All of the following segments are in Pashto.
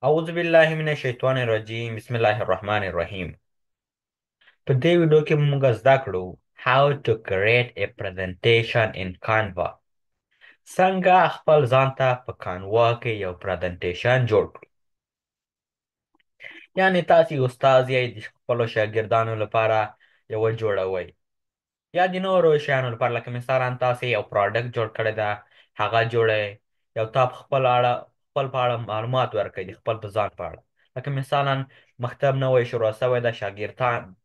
اعوذ بالله من الشیطان الرجیم، بسم الله الرحمن الرحیم. په دې ویډیو کې موږ زده کړو how to create a presentation in Canva، څنګه خپل ځان ته په Canva کې یو presentation جوړ کړو. یعنی تاسو استاد یئ، د خپلو شاګردانو لپاره یوه جوړوئ یا د نورو شیانو لپاره، لکه مثلا تاسو یو product جوړ کړی ده هغه جوړئ، یو تا په خپل اړه خپل په اړه معلومات ورکوي د خپل په ځان په اړه. لکه مثلا مکتب نوی شروع سوی ده، شاګرد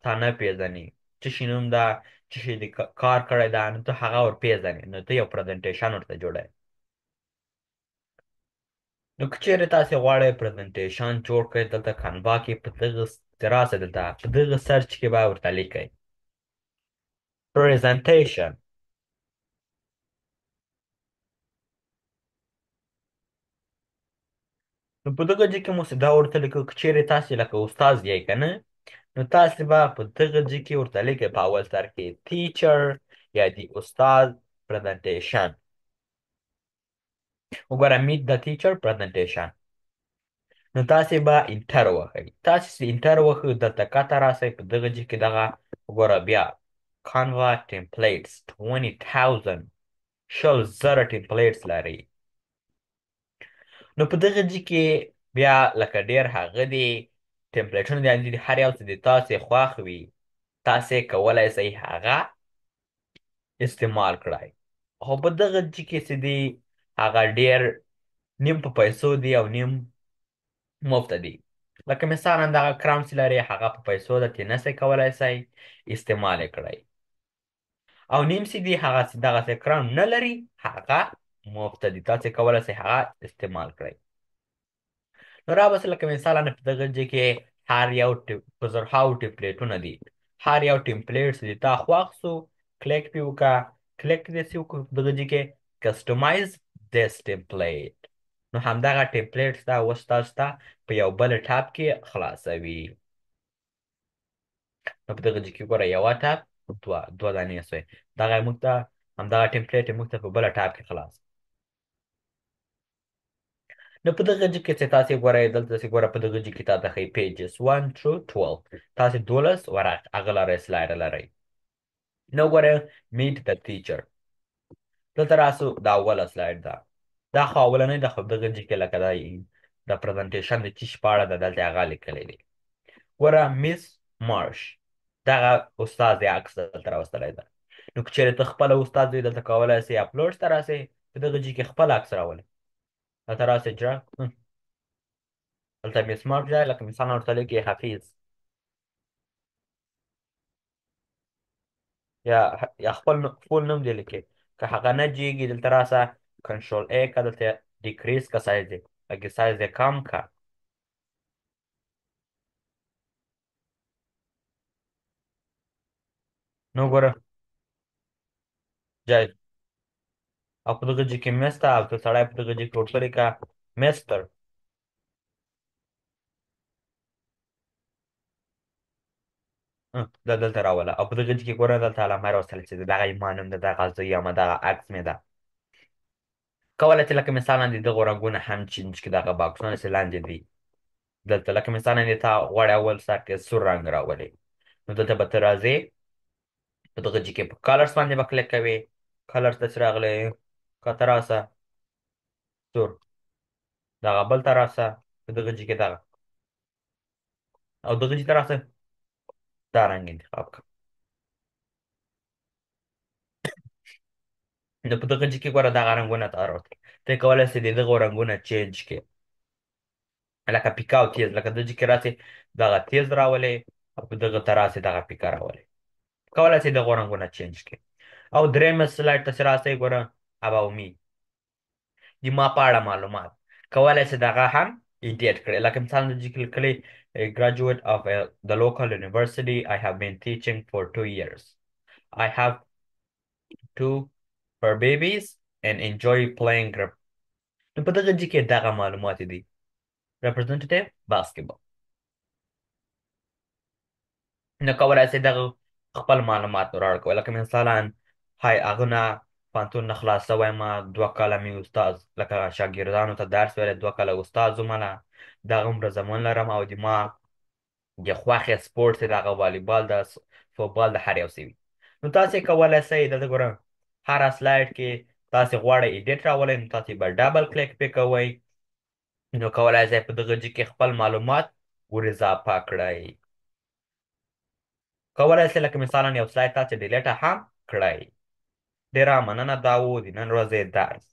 تا نه پیژني، څه شي نوم ده، څه شي د کار کړی ده، نو ته هغه ور پیژنې، نو ته یو presentation ورته جوړوې. نو که چیرې تاسې غواړئ presentation جوړ کړئ، دلته Canva کې په دغه راسئ، دلته په دغه search کې به ورته لیکئ presentation. نو په دغه ځای کې مو دا ورته لیکو، که چیرې تاسې لکه استاد یئ که نه، نو تاسې به په دغه ځای کې ورته لیکئ په اول سر کې teacher یا د استاد presentation. وګوره meet the teacher presentation. نو تاسې به enter وهئ. تاسې چې enter وهئ دلته کښته راسئ، په دغه ځای کې دغه وګوره بیا Canva templates 20,000 20,000 templates لري. نو په دغه ځای کې بیا لکه ډېر هغه دي template ونه دي، هر یو څه د تاسې خوښ وي تاسې کولی سئ هغه استعمال کړئ. خو په دغه ځای کې چې دي هغه ډېر نیم په پیسو دي او نیم مفته دي. لکه مثلا دغه کرام چې لري هغه په پیسو ده، ترې نه سئ کولی سئ استعمال یې کړئ، او نیم چې دي هغه چې دغسې کرام نه لري هغه مفته دي، تاسې کولی سئ هغه استعمال کړئ. نو را به لکه مثلا په دغه ځای کې هر یو په زرهاوو template ونه دي، هر یو template چې تا خوښ سو کلیک پې وکړه، کلیک دې سي وکړو په دغه ځای کې customize this template. نو همدغه template ستا اوس تاسو ته په یو بل tab کې خلاصوي. نو په دغه ځای کې ګوره یوه tab دوه دانې سوې، دغه موږ ته همدغه template موږ ته په بله tab کې خلاص. نو په دغه ځای کې چې تاسې ګورئ دلته چې ګوره په دغه ځای کې تاته ښیي pages 1 through 12، تاسې 12 ورق هغه لرئ slide لرئ. نو ګوره meet the teacher، دلته راسو دا اوله slide ده، دا خو اولنۍ ده، خو دغه ځای کې لکه دا د presentation د چیش په اړه ده دلته هغه لیکلی دی. ګوره Miss مارش، دغه استاد یې عکس دلته راوستلی ده. نو که چیرې ته خپله استاد وي دلته کولی سې اپلوډ ته راسې، په دغه ځای کې خپل عکس راولې، دلته راسې جرا دلته Miss مارش دی، لکه مثال ورته لیکي حفیظ یا خپل full نوم دې لیکي. که هغه نه جیږي دلته راسه control A که دلته decrease که سایز یې، لکه سایز یې کم که. نو ګوره جایز. او په دغه ځای کې Mister، او ته سړی په دغه ځای کې ورته لیکه Mister. دا دلته راوله. او په دغه ځای کې ګوره دلته علامه راوستله چې دغه یې ما نوم ده، دغه زه یم، دغه عکس مې ده. کولی چې لکه مثلا د دغو رنګونه هم change کړي، دغه باکسونه چې لاندې دي دلته، لکه مثلا د تا غواړې اول سر کې سور رنګ راولې، نو دلته به ته راځې په دغه ځای کې په colors باندې به کلیک کوې، colors ته چې راغلې که ته راسه سور، دغه بل ته راسه په دغه ځای کې دغه، او دغه ځای ته راسه دا رنګ انتخاب کړه. نو په دغه ځای کې ګوره دغه رنګونه ته راوتل، ته کولی سې د دغو رنګونه change کړې، لکه پیکا او تیز، لکه دغه ځای کې راسې دغه تیز راولې او په دغه ته راسې دغه پیکا راولې، کولی سې دغو رنګونه change کړې. او درېیم slide ته چې راسئ ګوره about me، د ما په اړه معلومات کولی سې دغه هم edit کړې. لکه مثلا د ځای کې لیکلي a graduate of the local university, I have been teaching for 2 years. I have 2 fur babies and enjoy playing grip. نو په دغه ځای کې دغه معلومات دي representative basketball. نو کولی سئ دغه خپل معلومات راوړئ، لکه مثلا های هغه نه پوهنتون نه خلاص شوی یم، 2 کاله مې استاد لکه شاګردانو ته درس ویلی، 2 کاله استاد وم، دغه زمون لرم او د ما د خوښې سپورټ دی دغه والیبال د فوټبال د هر یو څه وي. نو تاسې کولی شئ دلته ګورئ هره slide کې تاسې غواړئ edit راولئ، نو تاسې به double click پرې کوئ، نو کولی شئ په دغه جي کې خپل معلومات ور اضافه کړئ. کولی شئ لکه مثلا یو slide تاسې delete هم کړئ. ډېره مننه، دا و د نن ورځې درس.